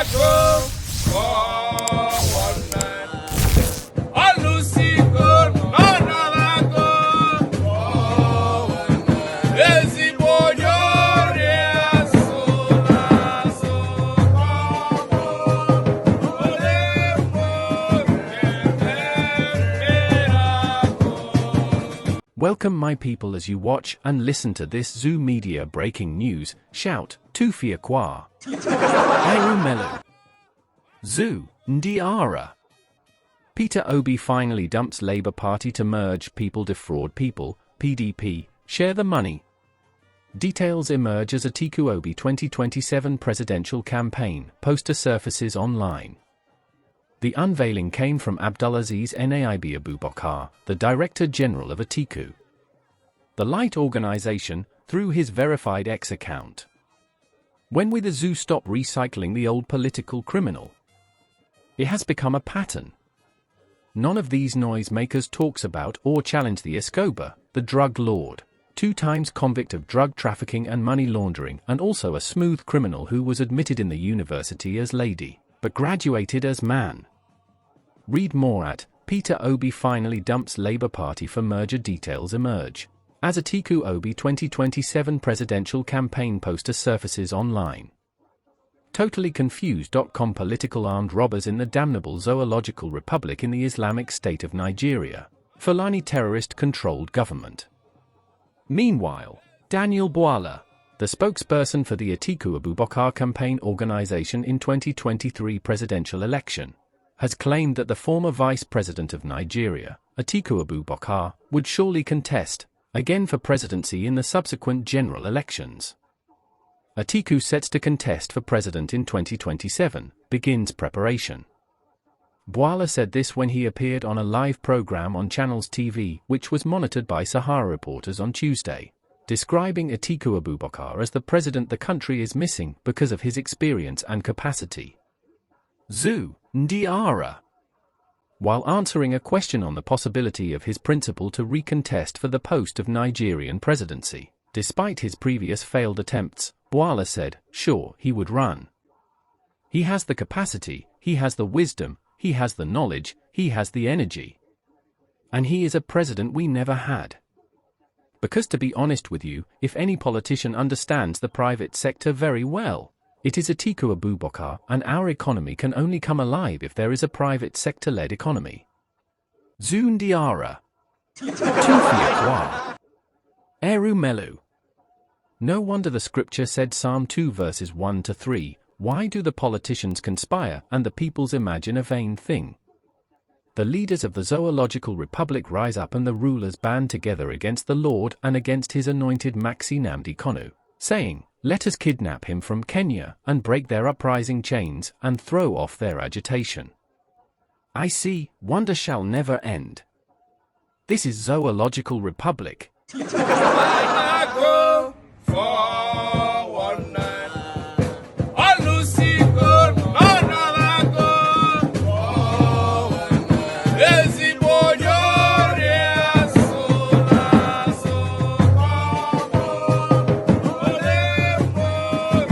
Ọnatago 419. Ọlụsigo n'ọnọlago 419. Ezigbo onye ori asụrụ asụ ole miracle. Welcome my people as you watch and listen to this Zoo Media breaking news, shout, Tufiakwa. Eru Melu. Zoo, Ndiara. Peter Obi finally dumps Labour Party to merge People Defraud People, PDP, share the money. Details emerge as Atiku Obi 2027 presidential campaign poster surfaces online. The unveiling came from Abdulaziz Naib Abubakar, the Director General of Atiku, the Light Organization, through his verified X account. When we the zoo stop recycling the old political criminal? It has become a pattern. None of these noisemakers talks about or challenge the Escobar, the drug lord, 2 times convict of drug trafficking and money laundering, and also a smooth criminal who was admitted in the university as lady, but graduated as man. Read more at Peter Obi finally dumps Labour Party for merger details emerge as Atiku Obi 2027 presidential campaign poster surfaces online. TotallyConfused.com. Political armed robbers in the damnable Zoological Republic in the Islamic State of Nigeria, Fulani terrorist-controlled government. Meanwhile, Daniel Bwala, the spokesperson for the Atiku Abubakar campaign organization in 2023 presidential election, has claimed that the former vice president of Nigeria, Atiku Abubakar, would surely contest again for presidency in the subsequent general elections. Atiku sets to contest for president in 2027, begins preparation. Bwala said this when he appeared on a live program on Channels TV, which was monitored by Sahara reporters on Tuesday, describing Atiku Abubakar as the president the country is missing because of his experience and capacity. Zoo, Ndiara. While answering a question on the possibility of his principal to recontest for the post of Nigerian presidency, despite his previous failed attempts, Bwala said, sure, he would run. He has the capacity, he has the wisdom, he has the knowledge, he has the energy. And he is a president we never had. Because to be honest with you, if any politician understands the private sector very well, it is Atiku Abubakar, and our economy can only come alive if there is a private sector-led economy. Zundiara. Tufiakwa. Eru Melu. No wonder the scripture said Psalm 2 verses 1 to 3, why do the politicians conspire and the peoples imagine a vain thing? The leaders of the Zoological Republic rise up and the rulers band together against the Lord and against his anointed Maxi Nnamdi Kanu, saying, let us kidnap him from Kenya and break their uprising chains and throw off their agitation. I see, wonder shall never end. This is Zoological Republic. Ọnatago 419. Ọlụsigo n'ọnọlago 419. Ezigbo onye ori asụrụ asụ ole miracle.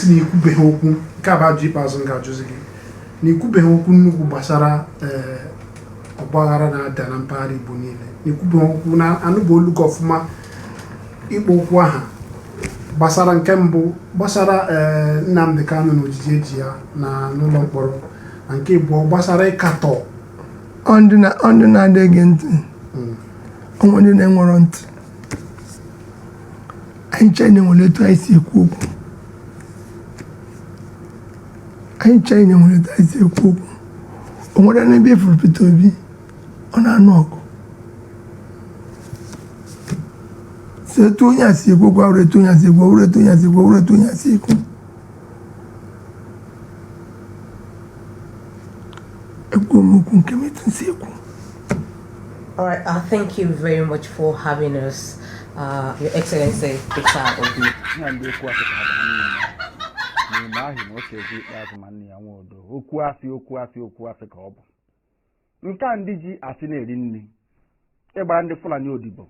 sị na ikwubeghị okwu nke a bụ ajụ ikpeazụ m ga-ajụzi gị, na ikwubeghị okwu nnukwu gbasara ọgbaghara na-ada na mpaghara Igbo niile, na ikwubeghị okwu na anụbụ olu gị ọfụma ịkpọ okwu aha gbasara nke mbụ gbasara Nnamdi Kanu na ojiji eji ya na n'ụlọ mkpọrọ, na nke abụọ gbasara ịkatọ. Ọ ndị na-adị ege ntị, onwe ndị na-enwerọ ntị. Anyị chee na enwere etu anyị si ekwu okwu, anyị chee na enwere etu anyị si ekwu okwu. O nwere n'ebe ifuru Peter Obi ọ na-anụ ọgụ si etu onye a si ekwu okwu awụrụ etu onye a si ekwu, awụrụ etu onye a si ekwu, awụrụ etu onye a si ekwu. Ekwuo m okwu nke m etu m si ekwu. All right, thank you very much for having us, Your Excellency Peter Obi. Ya ndị okwu asị ka ha bụ ha niile n'ime ahụ na ose ezi ikpeazụ ma nne ya nwe odo. Okwu asị, okwu asị, okwu asị ka ọ bụ nke a. Ndị ji asị na-eri nri, ịgbara ndị Fulani odibo,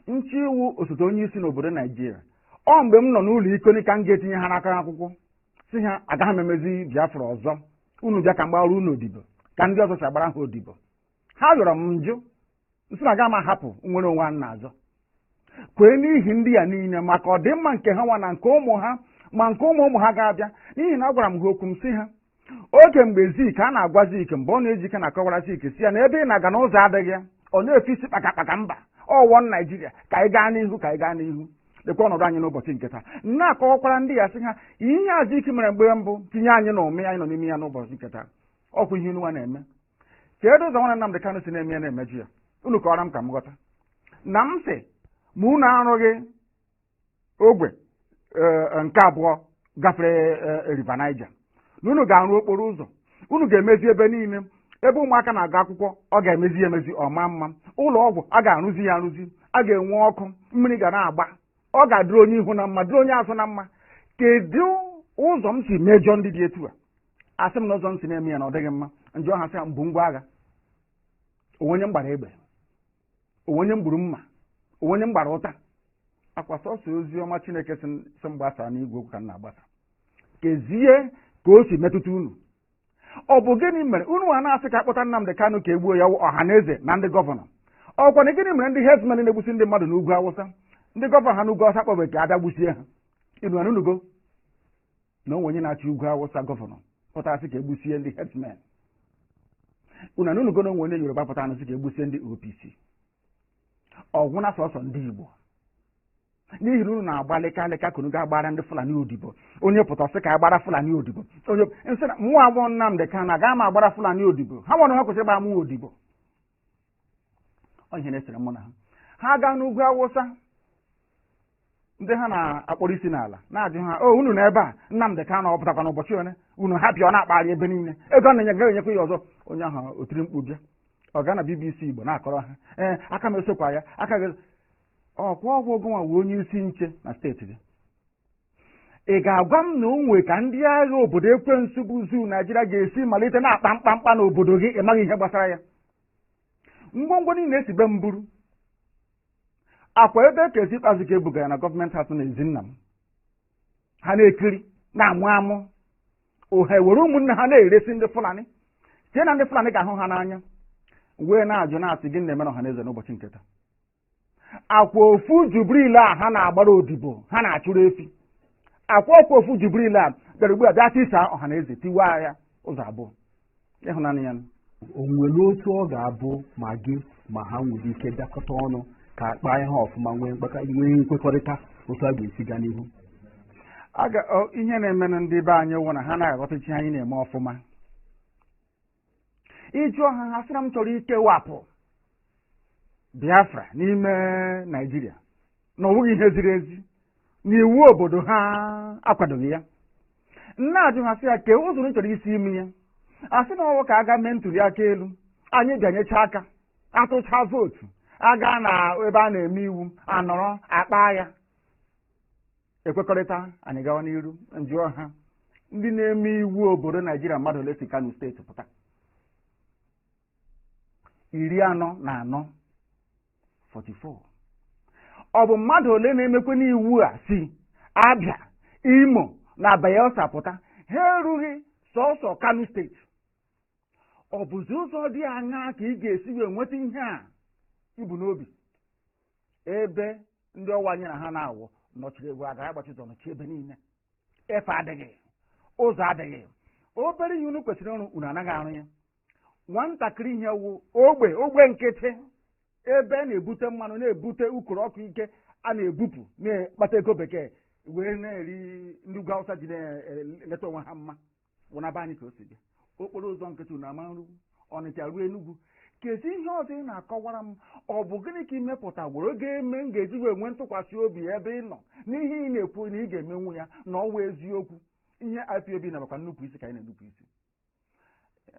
nchi iwu osote onye isi n'obodo Naijiria. Ọ mgbe m nọ n'ụlọ ikoni ka m ga-etinye ha n'aka akwụkwọ, si ha agaghị m emezi Biafra ọzọ, unu bịa ka m gbara unu odibo ka ndị ọzọ si agbara ha odibo. Ha rịọrọ m njụ, nsị na aga m ahapụ nwere onwe ha na-azọ kwee n'ihi ndị ya niile, maka ọdịmma nke ha nwa na nke ụmụ ha, ma nke ụmụ ụmụ ha ga-abịa. N'ihi na agwara m ha okwu, m sị ha oge mgbe Zik a na-agwa Zik, mgbe ọ na-eji ike na-akọwara Zik, si ya na ebe ị na-aga n'ụzọ adịghị ya, ọ na-efe isi kpakakpaka mba ọwọ Naijiria, ka anyị gaa n'ihu, ka anyị gaa n'ihu. Lekwa ọnọdụ anyị n'ụbọchị nke taa. Na-akọwakwara ndị ya sị ha ihe a Zik mere mgbe mbụ tinye anyị na ụmị anyị nọ n'ime ya n'ụbọchị nke taa. Ọkwa ihe unu nwa na-eme. Kedu ụzọ nwanne Nnamdị Kanụ si na-eme ya na-emeju ya? Unu kọwara m ka m ghọta. Na m sị ma unu arụghị ogwe nke abụọ gafere River Niger, na unu ga-arụ okporo ụzọ, unu ga-emezi ebe niile ebe ụmụaka na-agụ akwụkwọ, ọ ga-emezi emezi ọma mma, ụlọ ọgwụ a ga-arụzi ya arụzi, a ga-enwe ọkụ, mmiri ga na-agba, ọ ga-adịrị onye ihu na mma, dịrị onye azụ na mma. Kedu ụzọ m si mejọ ndị dị etu a? Asị m na ụzọ m si na-eme ya na ọ dịghị mma. Njọ ha sị ha mbụ ngwa agha, onwe onye m gbara egbe, onwe onye m gburu mma, onwe onye m gbara ụta. Akwa sọsọ ozi ọma Chineke si m gbasaa n'igwe okwu ka m na-agbasa. Kezie ka o si metụta unu? Ọ bụ gịnị mere unu a na-asị ka akpọta Nnamdị Kanụ ka egbuo ya? Ọha na eze na ndị gọvanọ, ọkwa na gịnị mere ndị herdsmen na-egbusi ndị mmadụ n'ugwu Awụsa, ndị gọvanọ ha n'ugwu Awụsa kpọbe ka abịa gbusie ha? Inu anunugo na onwe onye na-achị ugwu Awụsa, gọvanọ pụtara sị ka egbusie ndị herdsmen? Unu anunugo na onwe onye Yoruba pụtara sị ka egbusie ndị OPC? Ọgwụna sọsọ ndị Igbo, n'ihi na unu na-agba lịka ka unu ga-agbara ndị Fulani odibo. Onye pụta sị ka agbara Fulani odibo, onye nsị na mụọ agbọ Nnamdị Kanụ agaghị m agbara Fulani odibo. Ha nwere ha kwesịrị ịgbara mụ odibo. Ọ ihe na-esere mụ na ha. Ha gaa n'ugwu Awụsa, ndị ha na-akpọrọ isi n'ala na-ajụ ha, o unu na ebe a Nnamdị Kanụ ọ pụtakwa n'ụbọchị one unu ha bịa, ọ na-akpagharị ebe niile, ego ọ na-enye gaghị enyekwa ya ọzọ. Onye ahụ o tiri mkpu bịa, ọ gaa na BBC Igbo na-akọrọ ha, ee, aka m esokwa ya aka gị ọkwa ọgwụ ogonwa wee onye isi nche na steeti gị. Ị ga-agwa m na o nwee ka ndị agha obodo ekwensu bụ zuu Naijiria ga-esi malite na-akpa mkpamkpa n'obodo gị, ị maghị ihe gbasara ya? Ngwongwo niile esi be m buru akwa ebe ka esi ikpeazụ ka ebuga ya na gọọmenti house na ezi nna m, ha na-ekiri na-amụ amụ ohe were ụmụnne ha na-eresi ndị Fulani, site na ndị Fulani ga-ahụ ha n'anya, wee na-ajụ na-asị gị na-eme na ọha na eze n'ụbọchị nke taa. Akwa ofu Jubril a ha na-agbara odibo, ha na-achụrụ efi, akwa ọkwa ofu Jubril a bịara ugbu a bịa tisaa ọha na eze, tiwa ya ụzọ abụọ ịhụnanya ya. O nwere otu ọ ga-abụ ma gị ma ha nwere ike bịakọta ọnụ ka kpaa ihe ọfụma, nwee nwee nkwekọrịta otu a ga-esi gaa n'ihu? Ihe na-eme na ndị be anyị wụ na ha na-aghọtachi anyị na-eme ọfụma. Ịjụọ ha, ha sịra m chọrọ ikewapụ Biafra n'ime Naijiria, na ọ bụghị ihe ziri ezi, na iwu obodo ha akwadoghị ya. Nna ajụ ha sị ya kee ụzọ unu chọrọ isi ime ya. A sị na ọwụ ka aga mee ntuli aka elu, anyị bịanyecha aka, atụcha vootu, aga na ebe a na-eme iwu, anọrọ akpa ya, ekwekọrịta, anyị gawa n'iru. Njụọ ha, ndị na-eme iwu obodo Naijiria mmadụ ole si Kano steeti pụta? 44, 44. Ọ bụ mmadụ ole na-emekwe n'iwu a si Abịa, Imo Na Bayelsa pụta, ha erughị sọsọ Kano Steeti. Ọ bụzi ụzọ dị aṅaa ka ị ga-esi wee nweta ihe a ibu n'obi, ebe ndị ọwa anyị na ha na-awụ nọchiri egwu agara agbachi ụzọ, nọchi ebe niile, efe adịghị, ụzọ adịghị, obere ihe unu kwesịrị ịrụ unu anaghị arụ ya. Nwatakịrị ihe wụ ogbe ogbe nkịtị ebe a na-ebute mmanụ, na-ebute ukoro ọkụ ike a na-ebupụ na-akpata ego bekee wee na-eri, ndị ugwu Awụsa ji na-eleta onwe ha mma, wụnaba anyị ka o si bịa. Okporo ụzọ nkịtị unu ama nru Ọnịcha ruo Enugwu. Kezi ihe ọzọ ị na-akọwara m? Ọ bụ gịnị ka ị mepụta were ga-eme m ga-eji wee nwee ntụkwasị obi ebe ị nọ n'ihe ị na-ekwu na ị ga-emenwu ya na ọwa eziokwu? Ihe IPOB na makwa nnupụ isi ka anyị na-enupụ isi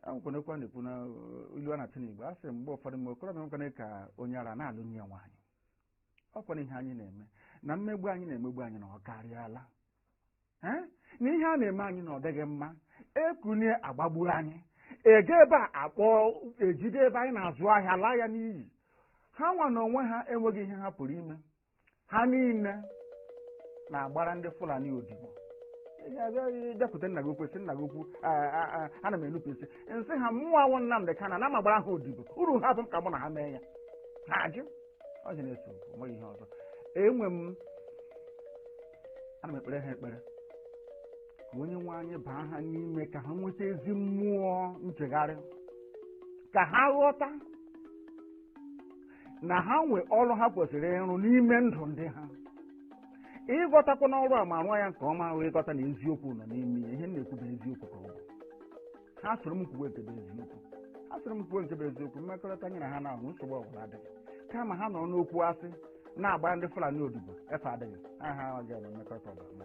akwụkwanekwa na-ekwu na ilu a na-atụ n'Igbo, a sị mgbe ụfọdụ mgbe okorobịa nwekwana ka onye ara na-alụ nye nwaanyị. Ọkwana ihe anyị na-eme na mmegbu anyị na-emegbu anyị na ọ karịala na ihe a na-eme anyị na ọ dịghị mma. Ekunie agbagburu anyị, ege ebe a akpọ ejide ebe anyị na-azụ ahịa laa ya n'iyi. Ha nwa na onwe ha enweghị ihe ha pụrụ ime. Ha niile na-agbara ndị Fulani odibo. Bịakwute nna gị okwu, sị nna gị okwu, ana m enupụ isi nsị ha mmụọ awụ Nnamdị Kana na amagbara ha odibo. Uru ha bụ m ka mụ na ha mee ya, ha ajụ. Ọ dị na-eso okwu, onweghị ihe ọzọ enwe m. Ana m ekpere ha ekpere ka onye nwe anyị baa ha n'ime, ka ha nweta ezi mmụọ nchegharị, ka ha ghọta na ha nwe ọrụ ha kwesịrị ịrụ n'ime ndụ ndị ha. Ịghọtakwa n'ọrụ a ma rụọ ya nke ọma, wee ịghọta na eziokwu nọ n'ime ya. Ihe m na-ekwu bụ eziokwu ka ọ bụ. Ha soro m kwuwe nke bụ eziokwu, ha soro m kwuwe nke bụ eziokwu. Mmekọrịta anyị na ha na-ahụ nsogbu ọbụla adịghị, kama ha nọ n'okwu asị na-agba ndị Fulani odibo, efe adịghị, ha ha agaghị mmekọrịta ọbụla.